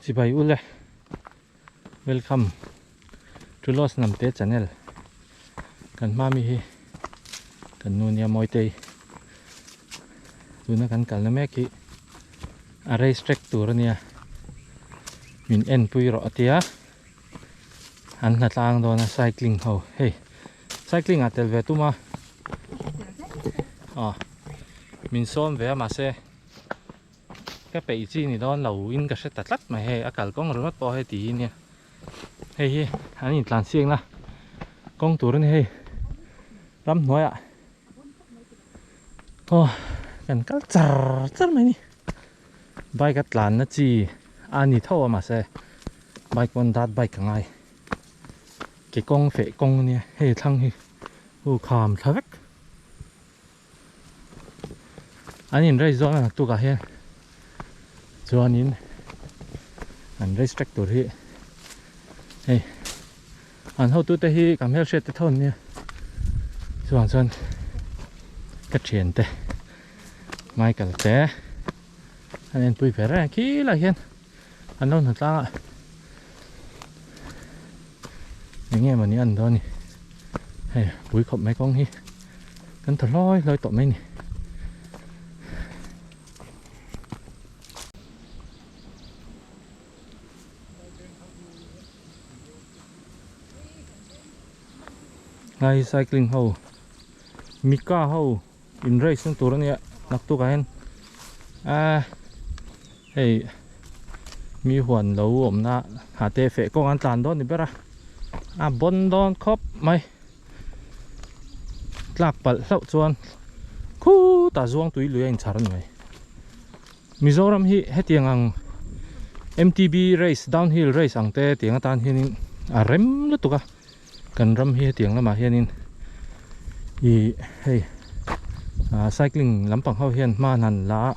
Chibai ule Welcome to Lost Namte channel kan hma mi hi kan nu nia Mawitei tuna kan kalna mek hi a race track tur ania min en pui rawh atia an hna tlang dawn a cycling ho hei cycling ah tel ve tum a aw min sawm ve a mahse Ka peih chi ni dawn lo in ka hre ta tlat mai hei a kalkawng ringawt pawh hei ti nia hei hi an intlan siakna kawng tur a ni hei ramhnuaiah aw kan kal char char mai ni bike a tlanna chi a ni tho a mahse bike pawn dat bike a ngai ke kawng feh kawng a nia hei thlang hi u kham thla vek. An in race dawn a naktuk ah hian chuanin an race track tur hi hei an hotu te hi ka hmelhriat te tho an nia chuvang chuan ka thian te Michael te an enpui ve reng a khilai hian an lo hna tlang a eng nge mawni an dawn ni hei pui khawp mai kawng hi kan thaw hlawi hlawi tawh mai ni. Lai cycling ho Mika ho in race na tur ania naktuk ah hian ah hei mi huan lo awmna ha te feh kawng an tlan dawn ni ber a a bawn dawn khawp mai tlak palh hlauh chuan khutah zuang tui lui a inchhar a ni mai Mizoram hi hetiang ang M_T_B race downhill race ang te tiang atan hianin a rem lutuk a. Kan ram hi hetiang lamah hianin ih hei ah cycling lampang ho hian hma an han la a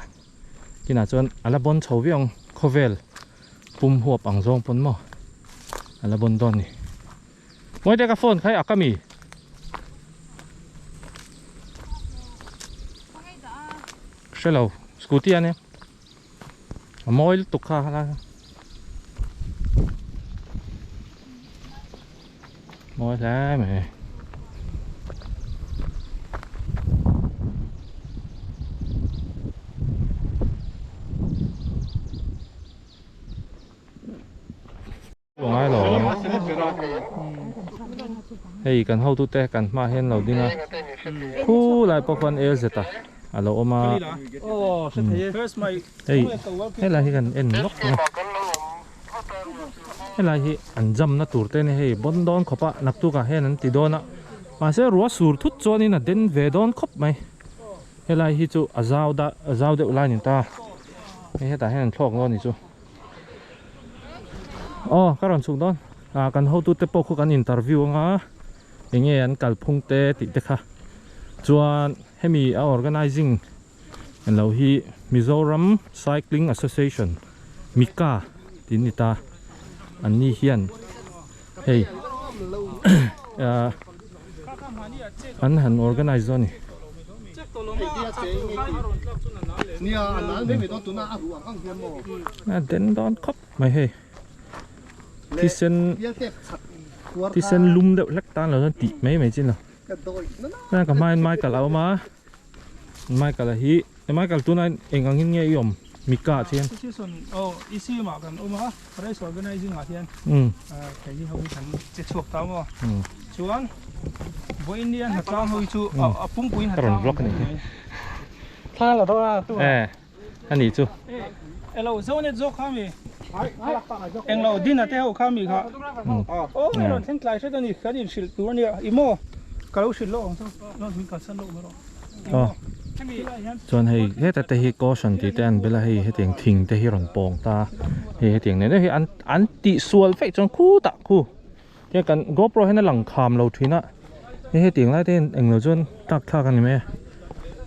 kinah chuan a la bawn chho viau ang khawvel pum huap ang zawng pawn maw a la bawn dawn a ni Mawite ka phone kha i ak a mi? Hrelo scooty a nia a mawi lutuk kha helai kha mawi hle mai Hei kan hotute kan hmaah hian lo ding a khulai pawh khuan LZ a a lo awm a hei helai hi kan en lawk ang a helai hi an jam na tur te a ni hei bawn dawn khawp a naktuk ah hian an ti dawn a mahse ruah sur thut chuanin a den ve dawn khawp mai helai hi chu a zau da a zau deuh lai a ni ta hei hetah hian an thlawk dawn a ni chu. Aw ka rawn chhuk dawn ah kan hotu te pawh khu kan interview anga enge an kalphung te tih te kha chuan hemi a organizing lo hi Mizoram Cycling Association Mika tih an ni ta an ni hian hei ah an han organize dawn a ni. A den dawn khawp mai hei thisen thisen lum deuh hlek tan lo chuan tih mai mai chin lo ka hmain Michael a awm a Michael a hi Michael tuna eng angin nge i awm Mika ah chuan aw EC ah kan awm a race organizing ah hian keini ho hi kan che chhuak ta maw chuan vawiin nia hnatlang ho hi chu a pumpuiin hnatlang vlog ani thla la dawn a tu e ani chu elo zonet zawk kha mi englo dina te ho kha mi kha aw elo thleng tlai hret ani kan in hrilh tur ania i maw ka lo hrilh lawk ang chu min kalsan lawk mai rawh Aw chuan hei heta te hi caution tih te an bel a hei hetiang thing te hi rawn pawng ta hei hetiang nen hei an an tih sual feih chuan khutah khu tiang kan gopro hian a lang kham lo thin a hei hetiang lai te hian englo chuan tlak thlak a ni mai a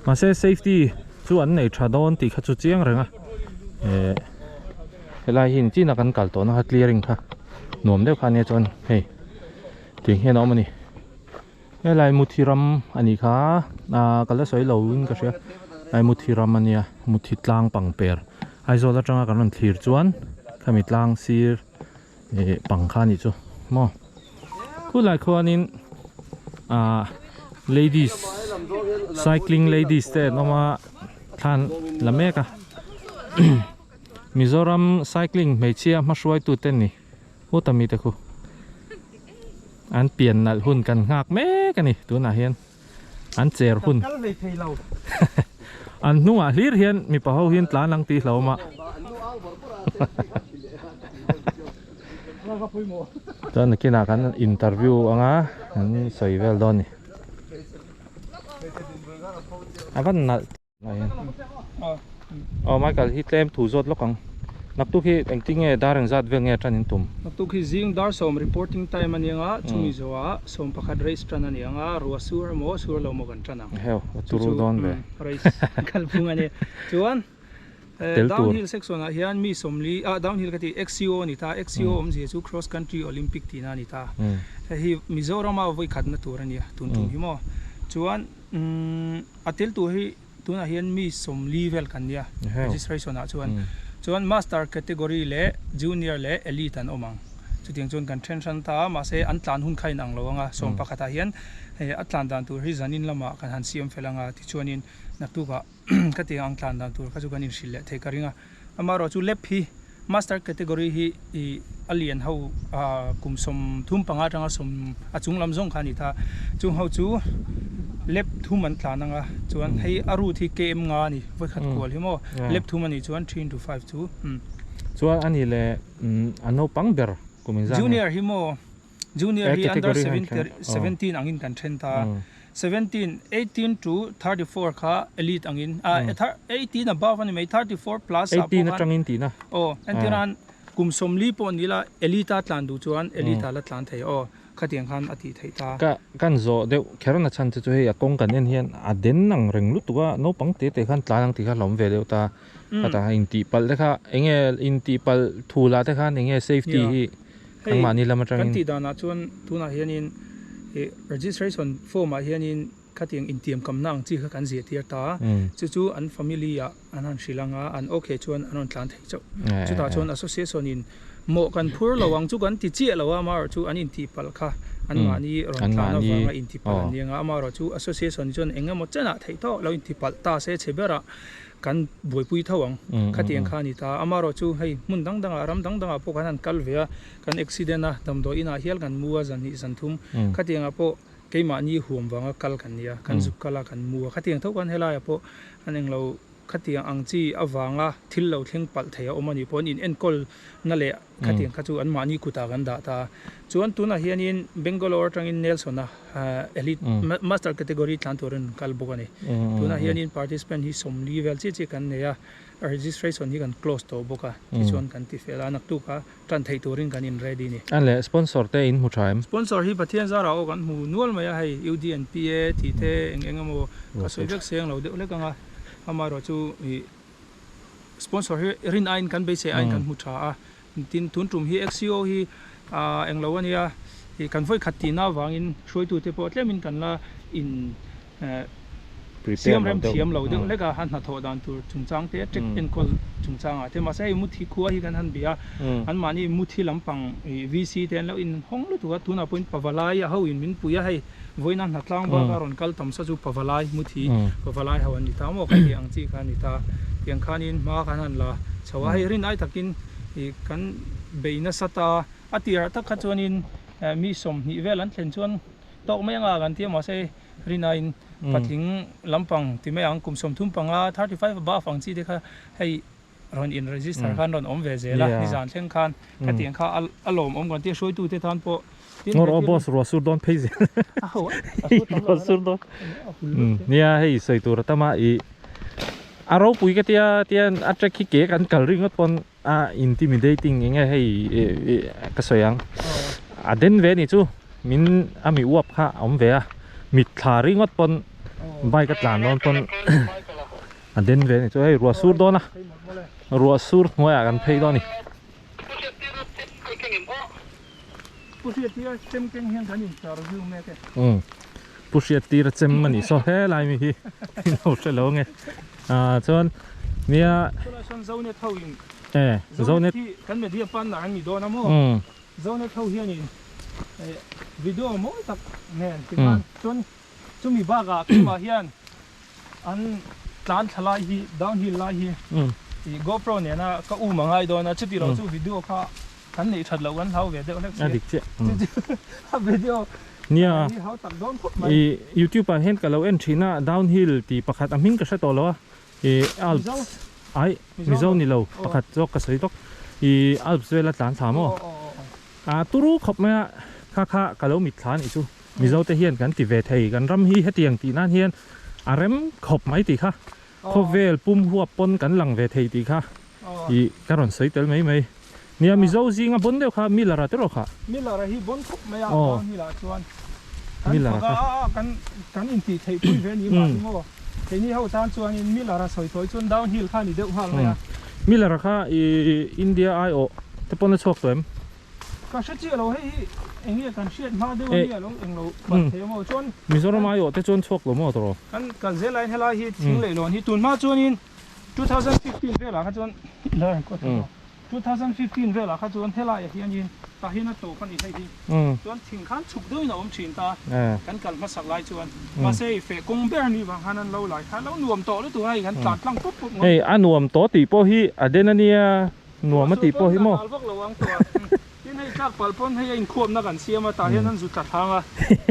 mahse safety chu an nei tha dawn tih kha chu chiang reng a eh helai hi chin a kan kal tawhna kha clearing kha nuam deuh kha ania chuan hei tiang hian a awm a ni. Helai Muthi ram a nih kha ah ka la sawi lo in ka hria helai Muthi ram a nia Muthi tlang pangper Aizawl atanga kan rawn thlir chuan Khami tlang sir ih pang kha a nih chu maw khulai khuanin ah ladies cycling ladies te an awm a thlan la mek a Mizoram cycling hmeichhia hmahruaitu te ni hut ami te khu an pian nalh hun kan nghak mek a ni tunah hian. an cher hun an hnungah hlir hian mipa ho hian tlan ang tih hlauhawm a chuan nakinah kan interview anga an sawi vel dawn a ni a van nalh. Aw Michael hi tlem thu zawt lawk ang. Naktuk hi engtin nge dar engzat vel nge tan in tum? Naktuk hi zing dar sawm reporting time a nia nga, chumi zawhah sawm pakhat race tan a nia nga, ruah sur emaw sur lo maw kan tan ang. Heu, a turu dawn ve. Race kalphung a nia. Chuan downhill section ah hian mi sawmli, ah downhill ka ti XCO a ni ta, XCO awmzia chu cross country olympic tihna a ni ta. Hei hi Mizoram a vawikhatna tur a nia tun tum hi maw. Chuan Umm a tel tur hi tunah hian mi 40 vel kan nia registration ah chuan chuan master category leh junior leh elite an awm ang chutiang chuan kan then hran ta a mahse an tlan hun kha inang lo ang a sawm pakhat ah hian hei a tlan dan tur hi zanin lamah kan han siam fel ang a tichuanin naktuk ah ka tiang ang tlan dan tur kha chu kan inhrilh leh thei ka ring a amaherawh chu lap hi master category hi ih a lian ho ah kum 35 atanga sawm a chung lam zawng kha a ni ta chung ho chu lap thum an tlan ang a chuan hei a route hi km nga a ni vawikhat kual hi maw lap thum a nih chuan three into five chu umm. Chuan a ni leh a naupang ber kum inzat nge? Junior hi maw Junior hi under 17 angin kan then ta a, 17, 18 to 34 kha elite angin, 18 above a ni mai, 34 plus ah pawh khan, aw entir an kum 40 pawh ni la elite a tlan duh chuan elite ah la tlan thei aw, khatiang khan a tih theih ta. Ka kan zawh deuh kher na chhan che chu hei a kawng kan en hian a den ang reng lutuk a, naupang te te khan tlan ang tih kha hlawm ve deuh ta, khatah intihpalh te kha enge intihpalh thu lah te khan enge safety hi. Hei kan tih danah chuan tunah hianin ih registration form ah hianin khatiang intiamkamna ang chi kha kan ziah tir ta a, chu chu an family ah an han hrilh ang a, an okay chuan an rawn tlan thei chauh. Chutah chuan association in mawh kan phur lo ang chu kan ti chiah lo a, amaherawh chu an intihpalh kha anmahni rawn tlan avanga intihpalh an ni ang a, amaherawh chu association chuan eng emaw chenah theih tawh lo intihpalh ta se chhe berah Kan buaipui tho ang. Khatiang kha a ni ta. Amaherawh chu hei hmun dang dangah ram dang dangah pawh kan han kal ve a, kan accident a, damdawi inah hial kan mu a, zan hnih zan thum. Khatiangah pawh keimahni huam vanga kal kan ni a, kan zuk kal a, kan mu a. Khatiang tho khan helaiah pawh an englo khatiang ang chi avanga thil lo thleng palh thei a awm a nih pawh an inenkawl na leh Khatiang kha chu anmahni kutah kan dah ta a. Chuan tunah hianin Bangalore atangin Nelson-a Elite Master Category tlan turin an kal bawk a ni. Tunah hianin participant hi 40 vel chiah chiah kan nei a, registration hi kan close tawh bawk a, tichuan kan ti fel a, naktuk a tan theih turin kan in ready ni. A leh sponsor te in hmu tha em? Sponsor hi Pathian zarah aw kan hmu nual mai a, hei UDNPA tih te eng eng emaw ka sawi vek seng lo deuh hlek ang a, amaherawh chu ih Sponsor hi rin aiin kan beisei aiin kan hmu tha a, tin tun tum hi XCO hi englo a nia, kan vawi khat tihna avangin hruaitute pawh tlemin kan la in siam rem thiam lo deuh hlek a, a hnathawh dan tur chungchang te check enkawl chungchangah te mahse hei muthi khua hi kan han bia a, anmahni muthi lampang VC te an lo inhawng lutuk a, tunah pawhin pavalai a ho in min pui a hei. Vawiina hna tlang bak a rawn kal tam sa chu Pavalai Muthi Pavalai ho an ni ta maw ka tih ang chi kha a ni ta. Tiang khanin hma kan han la chho a, hei rin ai takin ih kan bei nasa ta a tirah tak kha chuanin mi 20 vel an thlen chuan tawk mai anga kan ti a mahse rin aiin patling lampang ti mai ang kum 35 35 above ang chi te kha hei rawn in register khan rawn awm ve zel a nizan thleng khan khatiang kha a lawm awm kan tia hruaitu te tan pawh Ngawr aw boss ruah sur dawn phei zel ruah sur dawn nia hei sawi tur a tam a ih a ropui ka tia tian a track hi ke kan kal ringawt pawn a intimidating eng nge hei ka sawi ang a den ve a nih chu min a mi uap kha a awm ve a mit thla ringawt pawn bike a tlan dawn pawn. A den ve a ni chu hei ruah sur dawn a ruah sur hnuaiah kan phei dawn a ni. Umm Pu Hriattir a chem a nih saw helai mi hi i lo hre lo nge ah chuan nia. E Zonet hi kan media partner an ni dawn a maw? Zonet ho hianin video mawi tak nen tikhan chuan chumi bakah keimah hian an tlan thla lai hi downhill lai hi ih GoPro nena ka um a ngai dawn a chuti lo chu video kha kan neih that loh kan hlau ve deuh hlek si a dik chiah a video nia hi hau tak dawn khawp mai ih youtube ah hian ka lo en thin a downhill tih pakhat a hming ka hre tawh lo a ih alps ai mizo ni lo pakhat zawk ka sawi lawk ih alps vela tlan thla maw a turu khawp mai a kha kha ka lo mit thla a nih chu. Mizo te hian kan ti ve thei, kan ram hi hetiang tih nan hian a rem khawp mai tih kha, khawvel pum huap pawn kan lang ve thei tih kha ih ka rawn sawi tel mai mai. Nia Mizo zinga bawn deuh kha Miller a tiraw kha? Miller a hi bawn khawp mai a, downhill ah chuan kan fak a, kan kan intih theih pui ve ni mah hi maw? Keini ho tan chuanin Miller a sawi thawi chuan downhill kha a ni deuh nghal mai a. Miller a kha ih India aiawh te pawn a chhuak tawh em? Ka hre chiah lo hei hi eng nge kan hriat hma deuh ania lo eng lo palh thei a maw chuan Mizoram aiawh te chuan chhuak lo maw tawh? Kan kal zel aiin helai hi thing leh lawn hi tun hma chuanin 2015 velah kha chuan 2015 velah kha chuan helaiah hianin tah hian a tawp a ni hei hi chuan thing khan chhuk deuhin a awm thin ta kan kal hmasak lai chuan mahse i feh kawng ber ni vang khan an lo lai kha lo nuam tawh lutuk a hei kan tlan tlang pup pup ngawt. Hei a nuam tawh tih pawh hi a den ania. Nuam a tih pawh hi maw? Ruah vak lo ang tawh a. Tin hei tlak palh pawn hei a inkhuapna kan siam a, tah hian an zu tla thlang a.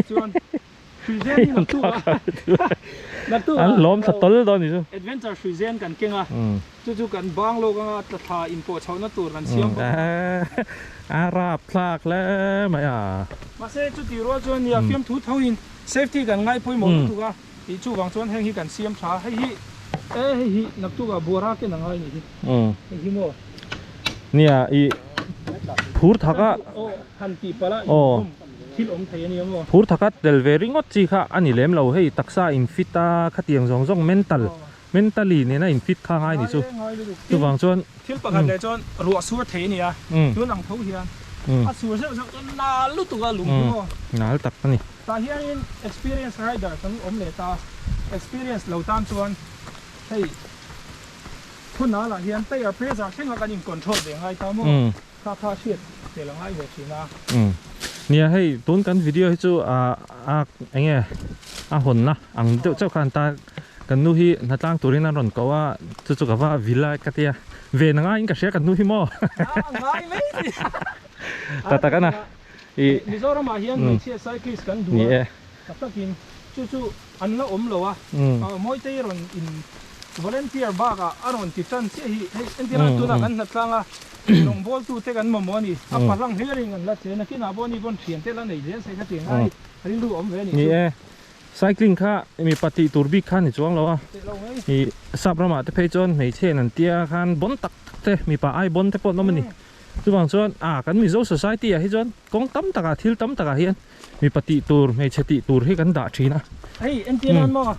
Chuan hruizen hi naktuk a naktuk a An lawm thla tawl dawn ni chu. Adventure hruizen kan keng a, chu chu kan bang lawk anga tla thla inpawh chhohna tur kan siam bawk a. A rap thlak hle mai a. Mahse chuti rual chuan nia fiamthu thoin safety kan ngai pawimawh lutuk a. Tih chuvang chuan heng hi kan siam tha a, hei hi e hei hi naktuk ah buara ken a ngai ni hi, hei hi maw? Nia i phur thak a aw han tih palh a inkhawm thil awm thei a nia maw? Phur thak a tel ve ringawt chi kha a ni lem lo, hei taksa in fit a khatiang zawng zawng mental mentally nena in fit kha a ngai ni chu, chuvang chuan Thil pakhat leh chuan ruah sur thei a ni a, tun ang tho hian a sur zeuh zeuh chuan nal lutuk a lung hi maw? Nal tak a ni. Tah hianin experience rider kan awm leh ta, experience lo tan chuan hei hunah lah hian tire pressure thlenga kan in control ve ngai ta maw? Kha kha hriat tel a ngai ve thin a. Nia hei tun kan video hi chu a a enge a hawnna ang deuh chauh khan ta kan nu hi hnatlang turin an rawn ko a chu chu ka va vil a ka tia ven a ngaiin ka hria kan nu hi maw. A ngai mai ti. Ta tak ana i. Mizoram ah hian hmeichhia cyclist kan duh a tak takin chu chu an la awm lo a Mawitei rawn in volunteer bakah a rawn ti tan chiah hi hei entirna tunah kan hnatlang a rawngbawltu te kan mamawh a ni a pahlang hlirin kan la che nakinah pawh ni pawn thian te la nei zel se kha tiang ai rilru awm ve a nih chu. Ni e cycling kha mipa tih tur bik kha ni chuang lo a i sap ramah te phei chuan hmeichhe in an tia khan bawn tak tak te mipa ai bawn te pawh an awm a ni chuvang chuan a kan Mizo society ah hi chuan kawng tam takah thil tam takah hian Mipa tih tur, hmeichhe tih tur hi kan dah thin a. Hei entir nan maw?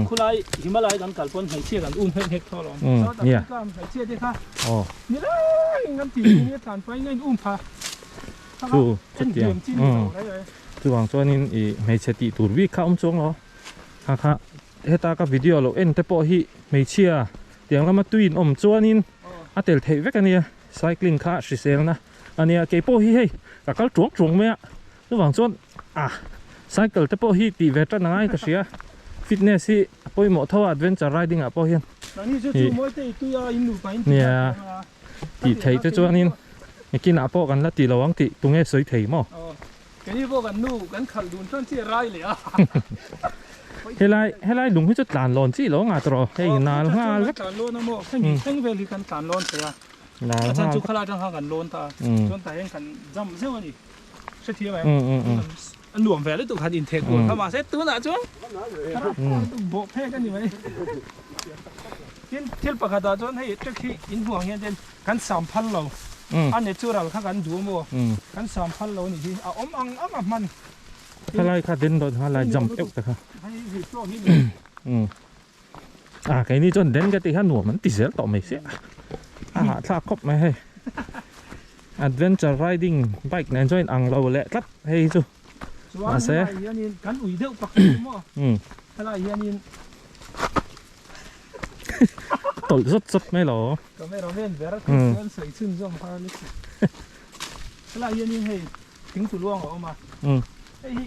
Khulai Himalaya kan kal pawn hmeichhia kan um nghek nghek tho alawm. South Africa hmeichhia te kha nilaiin kan tih thin hi a tlan pahin a in um pha. Chu chutiang chuvang chuanin i hmeichhe tih tur bik kha awm chuang lo. Kha kha heta ka video lo en te pawh hi hmeichhia tiang lama tui in awm chuanin a tel theih vek a nia. Cycling kha hriselna a nia kei pawh hi hei ka kal tuang tuang mai a chuvang chuan ah cycle te pawh hi tih ve tan angai ka hria fitness hi a pawimawh tho a adventure riding ah pawh hian nia tih theih te chuanin nikinah pawh kan la tih lo ang tih tunge sawi thei maw. Helai helai lung hi chu tlan lawn chi lo nga tawh hei nal nghal vek. A chan chu khalai atang khan kan lawn ta a, chuan tah hian kan jump zeuh a ni, hrethiam em? A nuam ve lutuk han intheh kual kha mahse tunah chuan bawh phek a ni mai. Tin thil pakhatah chuan hei trek hi in hmuh ang hian ten kan sam phal lo, a natural kha kan duh a maw, kan sam phal lo a nih hi, a awm ang ang a hman. Khalai kha den dawn kha lai jump deuh te kha. Hei hi straw hi ni. A keini chuan den ka tih kha nuam an ti zel tawh mai sia a hahthlak khawp mai hei adventure riding bike nen chuan in ang lo leh tlat hei hi chu mahse chuan helai hianin kan ui deuh pakhat chu maw helai hianin. tawlh zawt zawt mai lo. Cameraman ber a tih chuan sawi chhunzawm har lutuk. Helai hianin hei thingthu luang a awm a. Hei hi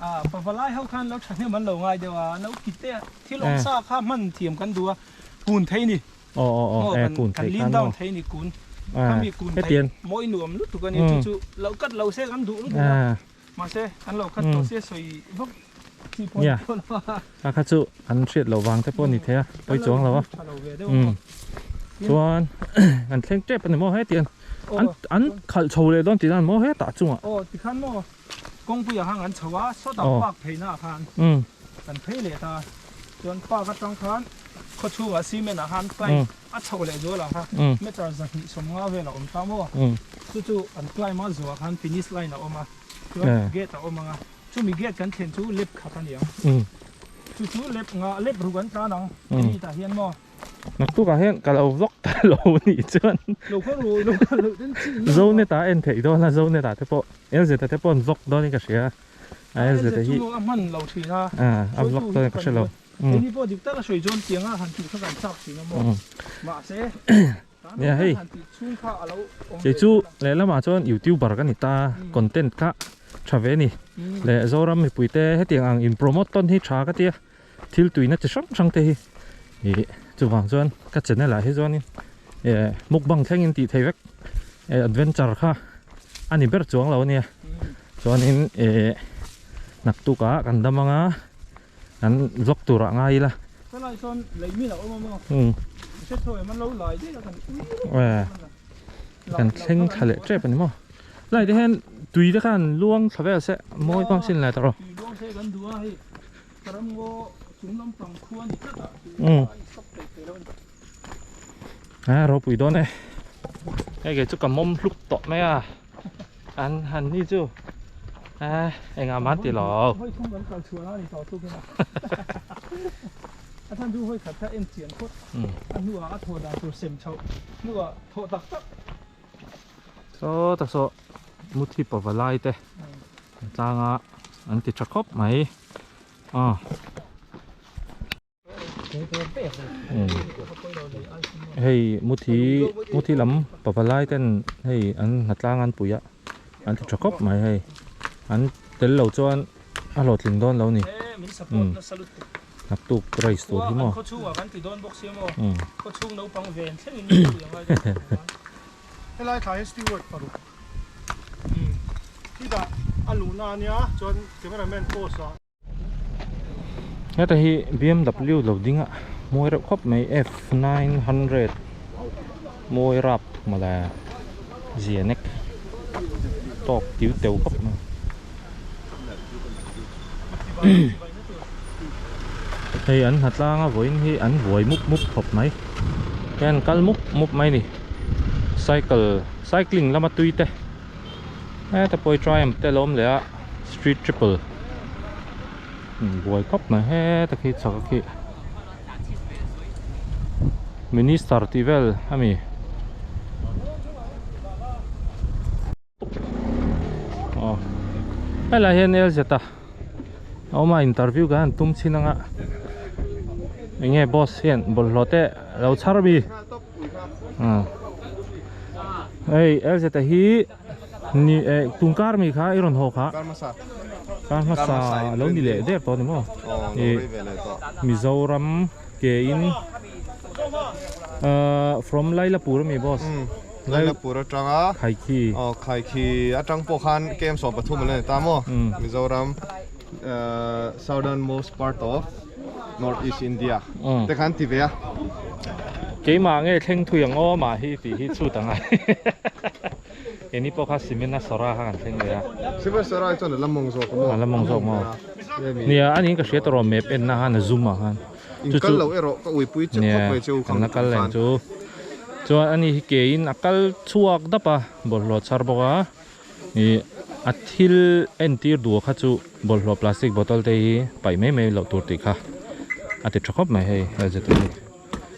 ah pavalai ho khan lo thahnem an lo ngai deuh a, an lo kit te a, thil awm sa kha hman thiam kan duh a, kun thei ni. Aw aw aw e kun thei khan maw. Kan lean down thei ni kun. Khami kun thei mawi nuam lutuk a ni chu chu lo cut lo se kan duh lutuk a. Mahse an lo cut tawh se sawi vak chi pawh ni tawh lo a. A kha chu an hriat loh vang te pawh ni thei a, pawi chuang lo a. Chuan kan thleng tep a ni maw hetiang an an khalh chho leh dawn tih nan maw hetah chungah. Aw tikhan maw kawngpuiah khan kan chho a, sawtah park pheina ah khan kan phei leh ta. Chuan park atang khan khaw chhungah cement ah khan climb a chho leh zual ah kha meter 250 vel a awm ta maw. Chu chu an climb a zuah khan finish line a awm a, chuan gate a awm ang a, chumi gate kan thlen chu lap khat a ni ang. Chu chu lap nga lap ruk an tlan ang elite ah hian maw. Naktukah hian ka lo vlog ta lo nih chuan Lo kal ru lo kal loh ten chi in Zonet ah en theih dawn a Zonet ah te pawh LZ ah te pawh an vlog dawn in ka hria a LZ a hi a hman lo thin a a vlog dawn in ka hre lo Keini pawh dik tak a sawi chuan tiang a han tih kha kan chak thin a maw mahse Nia hei kei chu lehlamah chuan youtuber ka ni ta content kha tha ve a ni leh Zoram mipui te hetiang ang in promote tawn hi tha ka tia thil tuina chi hrang hrang te hi ih chuvang chuan ka channel ah hi chuanin eh mukbang thlengin tih thei vek eh adventure kha a ni ber chuang lo a nia chuanin eh naktukah kan dam anga kan vlog turah ngai ila. Helai sawn lei mi lo awm a maw? Hre thaw em an lo lai daih a kan ui reuh eh kan thleng thla leh tep a ni maw? Lai te hian tui te khan luang thla vel se mawi pang sin lai ta rawh. Tui luang se kan duh a hei ka ram ngaw chung lampang khua ni tlat ah tui kha a instop thei thei lo a ni. A ropui dawn e. Hei kei chu ka mawm hluk tawh mai a. An han ni chu a engah mah an ti lo. Hawi thum kan kal chhuah na a ni tawh tluk in a. A chhan chu hawi khat kha en chian phawt a hnuah a thaw dan tur sem chhoh hnuah thawh tak tak. Saw tak saw muthi pava lai te tlanga an ti tha khawp mai a. Hei muthi muthi lam pavalai ten hei an hnatlang an pui a an ti tha khawp mai hei an tel lo chuan a hlawhtling dawn lo ni umm naktuk rice tur hi maw umm. Helai thla hi steward paruk khitah a luhna ania chuan cameraman post ah. Heta hi BMW lo ding a mawi reuh khawp mai F900 mawi rap mawle zianek tawk tiu teu khawp mai hei an hnatlang a vawiin hi an buai mup mup khawp mai hei an kal mup mup mai a ni cycle cycling lama tui te heta pawh hi triumph te a lo awm leh a. Street triple buai khawp mai heta khi chhak a khi minister tih vel ami aw helai hian LZ a a awm a interview kan han tum chhin anga enge boss hian bawlhhlawh te lo chhar ami hei LZ a hi. Ni eh tum kar mi kha i rawn haw kha. Kar hmasa. Kar hmasa lo ni leh der tawh a ni maw? Aw lo rei ve leh tawh. Mizoram ke in from Lailapur ami boss. Umm Lailapur atanga Khaikhi. Aw Khaikhi atang pawh khan KM 13 a la ni ta maw? Mizoram southern most part of North East India te khan ti ve a. Keimah nge thleng thui ang aw mah hi tih hi chhut ang a. Keini pawh kha cement a sawra kha kan thleng ve a. Cement sawra hi chuan a la mawng zawk a maw? A la mawng zawk maw? Nia a niin ka hria tawh map en na khan a zoom ah khan. In kal lo erawh ka uipui che khawp mai che u khang kal leng chu. Chuan ani hi ke in a kal chhuak dap a bawlhhlawh chhar bawk a. Ih a thil entir duh kha chu bawlhhlawh plastic bottle te hi paih mai mai loh tur tih kha a ti tha khawp mai hei LZ hi.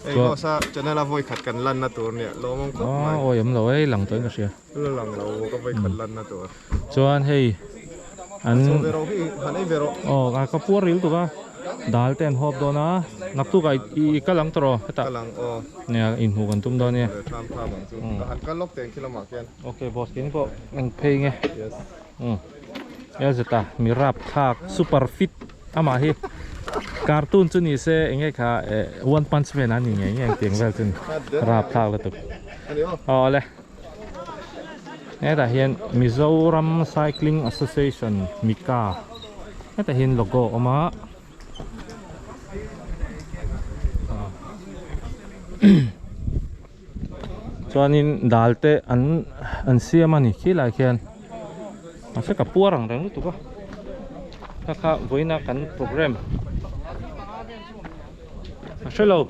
Hei boss a channel a vawi khat kan lan na tur nia lawm awm khawp mai. Awi awm lo ei lang tawhin ka hria. La lang lo ka vawi khat lan na tur. Chuan hei an Chaw ve rawh hi han ei ve rawh. Aw ka puar ril tuk a. Dal te an hawp dawn a, naktuk ah i kal ang tawh hetah. Kal ang aw. Nia inhmuh kan tum dawn nia. Tham tham ang chu. Ka han kal lawk teng khi lamah khian. Ok boss keini pawh kan phei nge. Yes. Umm Elzeta mi rap thlak super fit amah hi cartoon chu ni se enge kha one punch man a ni ngei ngei ang tiang vel chu ni rap thlak lutuk. Aw awle. Hetah hian Mizoram Cycling Association Mika hetah hian logo a awm a chuanin dal te an an siam a ni khilai khian mahse ka puar ang reng lutuk a kha kha vawiina kan programme a hrelo.